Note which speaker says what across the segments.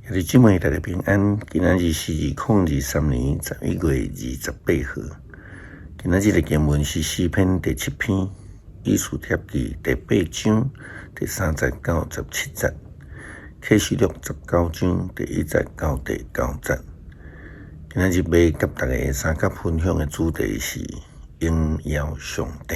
Speaker 1: 兄弟姊妹，大家平安。今仔日是2023年11月28號。今仔日的經文是詩篇第七篇，以斯帖記第八章第三節到十七節，啟示錄十九章第一節到第九節。今仔日欲佮大家相佮分享的主題是榮耀上帝。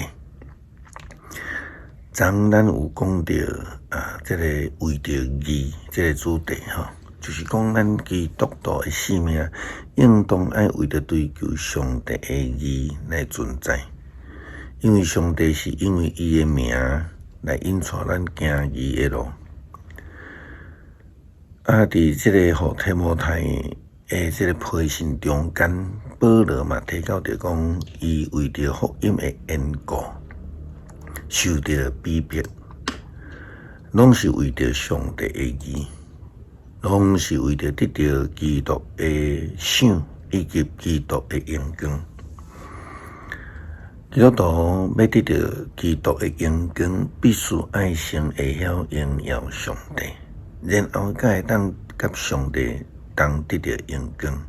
Speaker 1: 昨咱有講著啊，這個為著義這個主題吼，就是講咱基督徒的生命，應當愛為著追求上帝的義來存在，因為上帝是因為伊的名來引帶咱行義的路。啊，佇這個予提摩太的這個批信中間，保羅嘛提到著講，伊為著福音的緣故，受著逼迫，攏是為著上帝的義，攏是為著得著基督的賞以及基督的榮光。基督徒欲得著基督的榮光，必須愛先會曉榮耀上帝，然後才會當佮上帝同得著榮光。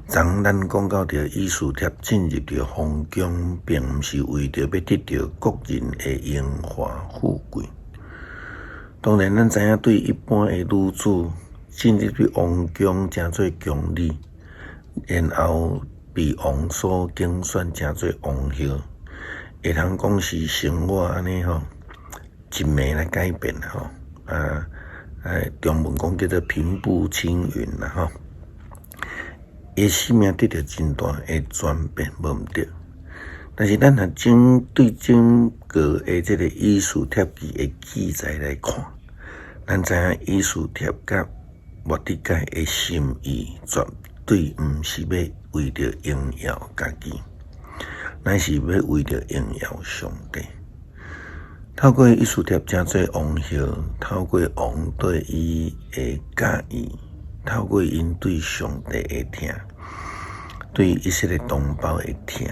Speaker 1: 昨咱講到著以斯帖進入著皇宮，並毋是為著欲得著個人的榮華富貴。當然，咱知影對一般的女子進入去王宮，成做宮女，然後被王所揀選成做王后，會通講是生活按呢吼，一暝來改變吼，啊，中文講叫做平步青雲啦吼。伊生命得著真大的轉變，無毋對。但是咱若整對整個的這個以斯帖記的記載來看，咱知影以斯帖佮末底改的心意絕對毋是欲為著榮耀家己，乃是欲為著榮耀上帝。透過以斯帖成做王后，透過王對伊的佮意，透過𪜶對上帝的疼，對以色列同胞的疼，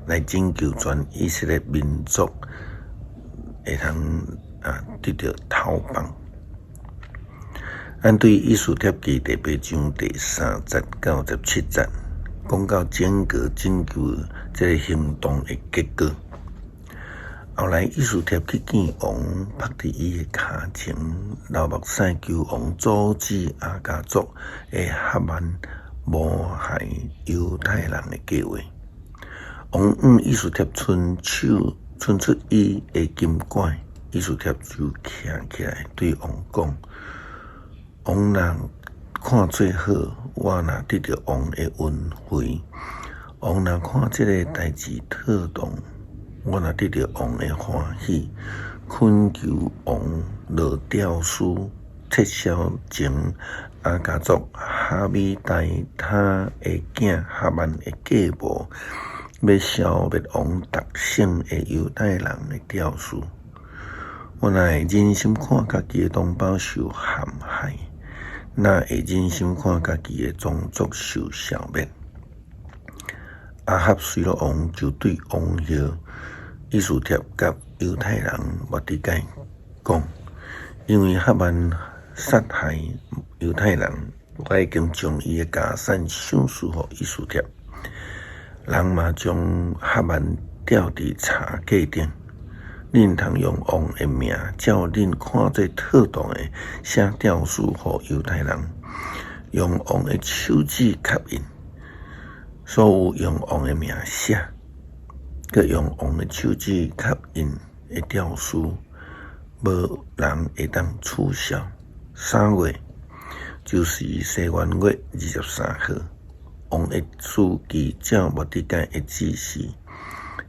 Speaker 1: 來拯救全以色列民族，會通啊得著逃放。咱對以斯帖記第八章第三節到十七節，講到整個拯救這個行動的結果。後來，以斯帖去見王，伏佇伊的跤前，流目屎求王阻止亞迦族的哈曼謀害猶太人的計畫。王向以斯帖伸手，伸出伊的金拐，以斯帖就徛起來對王講：王若看做好，我若得著王的恩惠；王若看這个代誌妥當，我若得著王的歡喜，懇求王落詔書，撤銷前亞迦族哈米大他的囝哈曼的計謀，欲消滅王逐省的猶太人的詔書。我哪會忍心看家己的同胞受陷害？哪會忍心看家己的宗族受消滅？亞哈隨魯王就對王后以斯帖佮猶太人末底改講：因為哈曼殺害猶太人，我已經將伊的家產賞賜予以斯帖。人嘛將哈曼吊佇柴架頂。恁通用王的名，照恁看做妥當的寫詔書予猶太人，用王的手指蓋印。所有用王的名寫，閣用王的手指蓋印的詔書，無人會當取消。3月，就是西元月23號，王的書記照末底改的指示，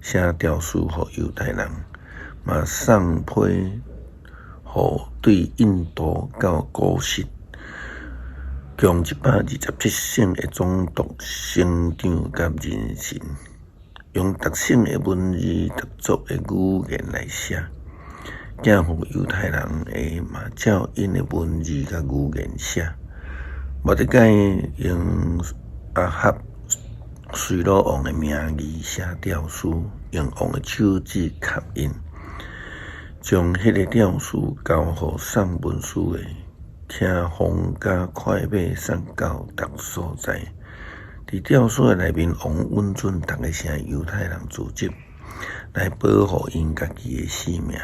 Speaker 1: 寫詔書予猶太人，嘛送批予對印度到古實，共127省的總督、省長佮人臣，用逐省的文字、逐族的語言來寫，寄予猶太人的嘛照𪜶的文字佮語言寫。末底改用亞哈隨魯王的名義寫詔書，用王的手指蓋印，將彼个詔書交予送文書的。騎皇家快馬送到逐所在。佇詔書的內面，王允准逐个城猶太人組織來保護𪜶家己的性命。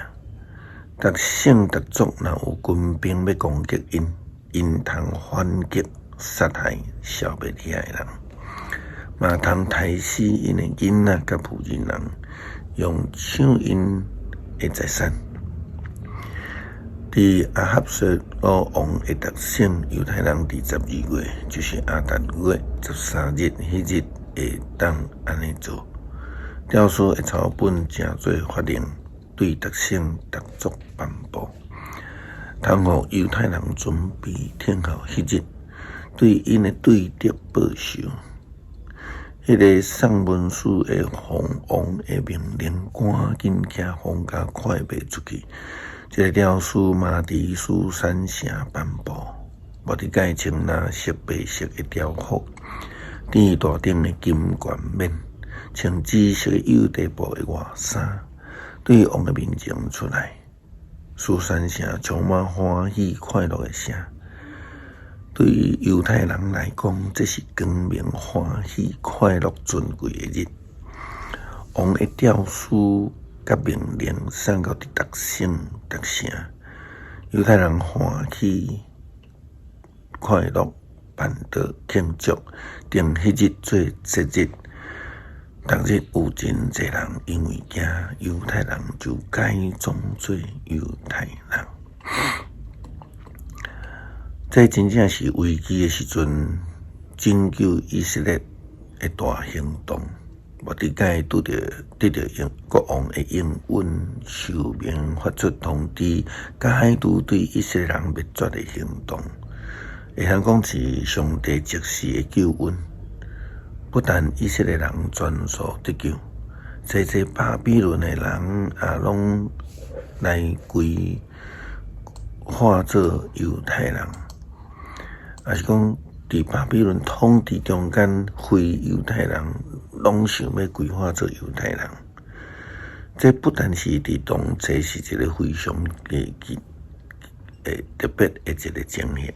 Speaker 1: 逐省逐族若有軍兵欲攻擊𪜶，𪜶通反擊殺害消滅遐的人，嘛通刣死𪜶的囡仔佮婦人人，用搶𪜶的財產。佇亞哈隨魯王的逐省，猶太人佇12月，就是亞達月13日彼日會當按呢做。詔書的抄本成做法令，對逐省逐族頒布，通予猶太人準備等候彼日，對𪜶的對敵報仇。彼个送文書的奉王的命令，趕緊騎皇家快馬出去。這个詔書嘛佇書珊城頒布，末底改穿藍色、白色的朝服，殿大頂的金冠冕，穿紫色的幼底布的外衫，對王的面前出來。書珊城充滿歡喜快樂的聲。對猶太人來講，這是光明、歡喜、快樂、尊貴的日。王的詔書佮命令送到佇逐省逐城，猶太人歡喜快樂，辦桌慶祝，定彼日做節日。逐日有真濟人因為驚猶太人，就改裝做猶太人。這真正是危機的時陣，拯救以色列的大行動。末底改拄著得著國王的應允，受命發出通知，解除對以色列人滅絕的行動。會通講是上帝即時的救恩，不但以色列人全數得救，濟濟巴比倫的人也攏來歸化做猶太人，也是講佇巴比倫統治中間，非猶太人攏想欲歸化做猶太人。這不但是佇當時是一个非常的特別的一个情形，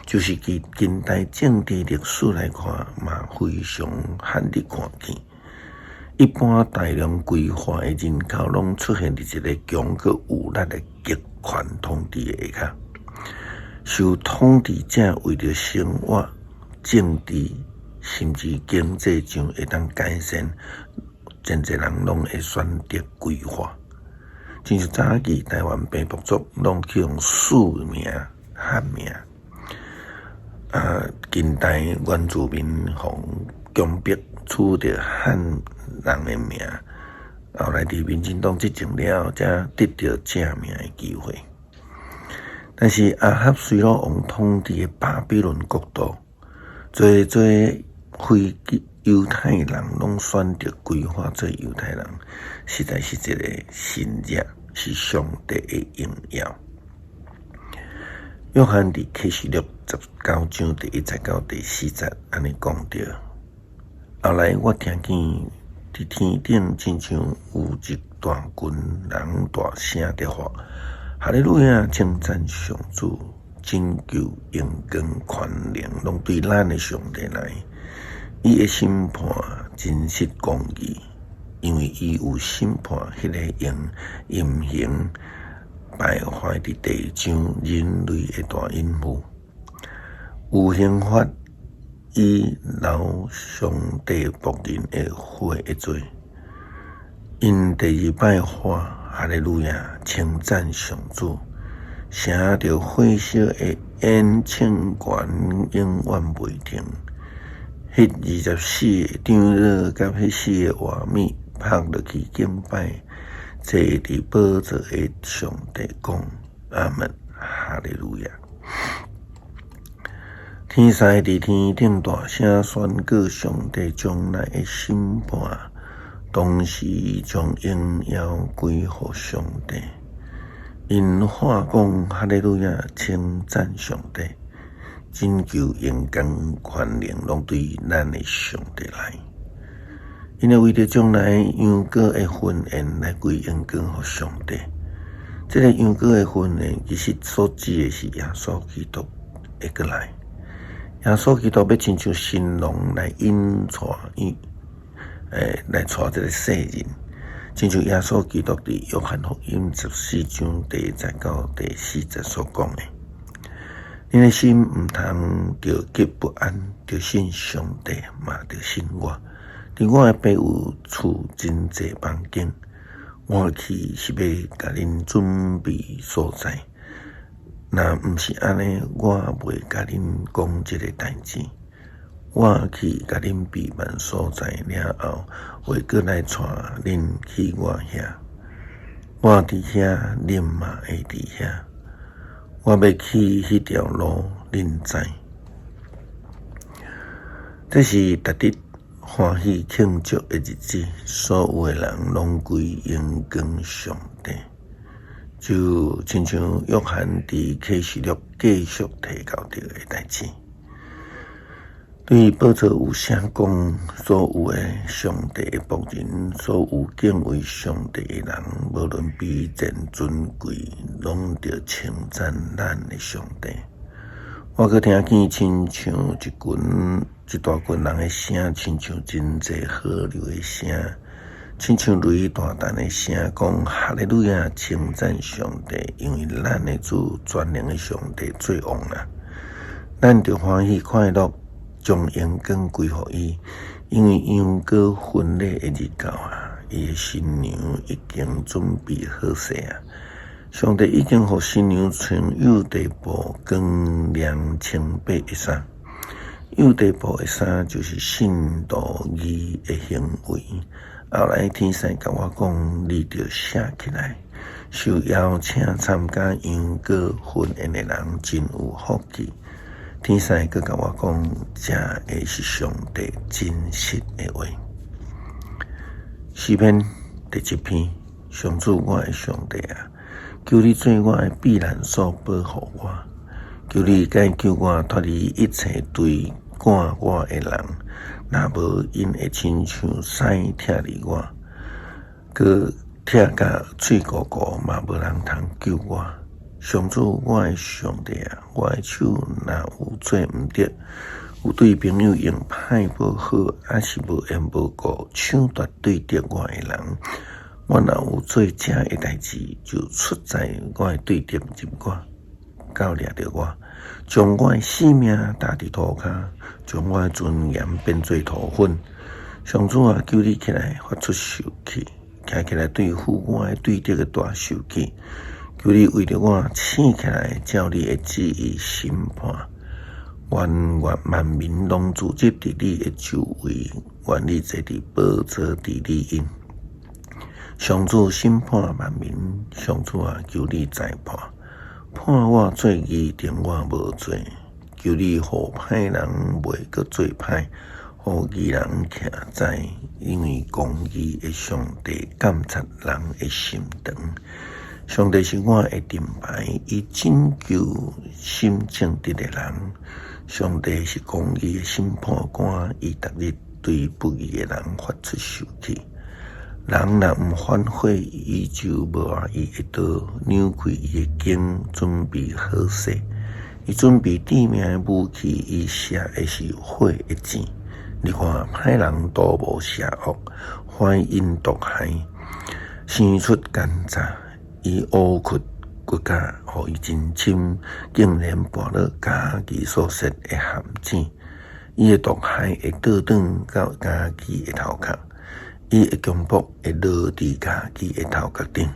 Speaker 1: 就是佇近代政治歷史來看，嘛非常罕得看見。一般大量歸化的人口，攏出現佇一个強閣有力的極權統治的下跤，受統治者為著生活、政治甚至經濟上會當改善，真濟人攏會選擇歸化。親像早期台灣平埔族攏去予賜名漢名，啊，近代原住民予強迫取著漢人的名，後來佇民進黨執政了後，才得著正名的機會。但是亞哈隨魯王統治的巴比倫國度，濟濟非猶太人攏選擇歸化做猶太人，實在是一個神蹟，是上帝的榮耀。約翰佇啟示錄19章第1節到第4節按呢講著。後來我聽見佇天頂親像有一大群人大聲佇喊：哈利路亞！稱讚上主，拯救、榮光、權能，攏對咱的上帝來。伊的審判真實公義，因為伊有審判彼個用淫行敗壞佇地上人類的大淫婦，有刑罰伊流上帝僕人的血的罪。𪜶第二擺喊哈利路亞，稱讚上主，城著火燒的煙衝懸永遠袂停。彼24个長老佮彼四个活物拍落去敬拜，坐佇寶座的上帝講：阿門，哈利路亞。天使佇天頂大聲宣告上帝將來的審判，同時將榮耀歸予上帝。𪜶喊講：哈利路亞，稱讚上帝。拯救、榮光、權能，攏對咱的上帝來。𪜶會為著將來羊羔的婚宴來歸榮光予上帝。這个羊羔的婚宴，其實所指的是耶穌基督會閣來。耶穌基督欲親像新郎來引帶伊，來帶這个世人，親像耶穌基督佇約翰福音14章第1節到第4節所講的：恁的心毋通著急不安，著信上帝，嘛著信我。佇我的爸有厝真濟房間，我去是欲共恁準備所在。若毋是按呢，我袂共恁講這个代誌。我去共恁備辦所在了後，會閣來帶恁去我遐。我佇遐，恁嘛會佇遐。我欲去彼條路，恁知。這是逐日歡喜慶祝的日子，所有的人攏歸榮光上帝。就親像約翰佇啟示錄繼續提到著的代誌。對寶座有寫講，所有的上帝的僕人，所有敬畏上帝的人，無論卑賤尊貴，攏著稱讚咱的上帝。我閣聽見親像一群一大群人的聲，親像真濟河流的聲，親像雷大彈的聲，講哈利路亞，稱讚上帝，因為咱的主全能的上帝做王啊！咱著歡喜快樂，將榮光歸予伊，因為羊羔婚禮的日到啊，伊的新娘已經準備好勢啊！上帝已經予新娘穿幼地布光亮清白的衫，幼地布的衫就是信徒義的行為。後來天使共我講，你著寫起來，受邀請參加羊羔婚宴的人真有福氣。天使閣共我講，這个是上帝真實的話。詩篇第7篇，上主我的上帝啊，求你做我的避難所，保護我。求你解救我脫離一切追趕我的人，若無𪜶會親像獅拆離我，閣拆甲碎糊糊，嘛無人通救我。上主，我的上帝啊，我的手若有做毋對，有對朋友用歹無好，抑是無緣無故搶奪對敵我的人，我若有做這个代誌，就出在我的對敵入我，到掠著我，將我的性命踏佇塗跤，將我的尊嚴變做塗粉。上主啊，求你起來發出受氣，徛起來對付我的對敵的大受氣。求你為著我醒起來，照你的旨意審判。願萬民攏聚集佇你的周圍，願你坐佇寶座治理𪜶。上主審判萬民，上主啊，求你裁判，判我做義，定我無罪。求你予歹人袂閣做歹，予義人徛知，因為公義的上帝監察人的心腸。上帝是我的盾牌，伊拯救心正直的人。上帝是公義的審判官，伊逐日對不義的人發出受氣。人若毋反悔，伊就無愛伊的刀，扭開伊的弓，準備好勢。伊準備致命的武器，伊射的是火的箭。你看，歹人圖謀邪惡，懷陰毒害，生出奸詐。伊烏屈骨骼，予伊真深，竟然跋落家己所設的陷阱。伊的毒害會倒轉到家己的頭殼，伊的強暴會落佇家己的頭殼頂。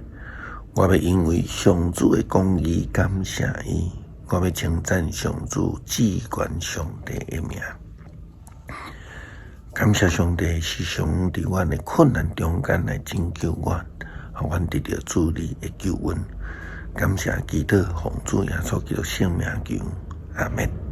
Speaker 1: 我欲因為上主的公義感謝伊，我欲稱讚上主至懸上帝的名。感謝上帝時常佇阮的困難中間來拯救阮，予阮得著主你的救恩。感謝基督，奉主耶穌基督聖名求，阿們。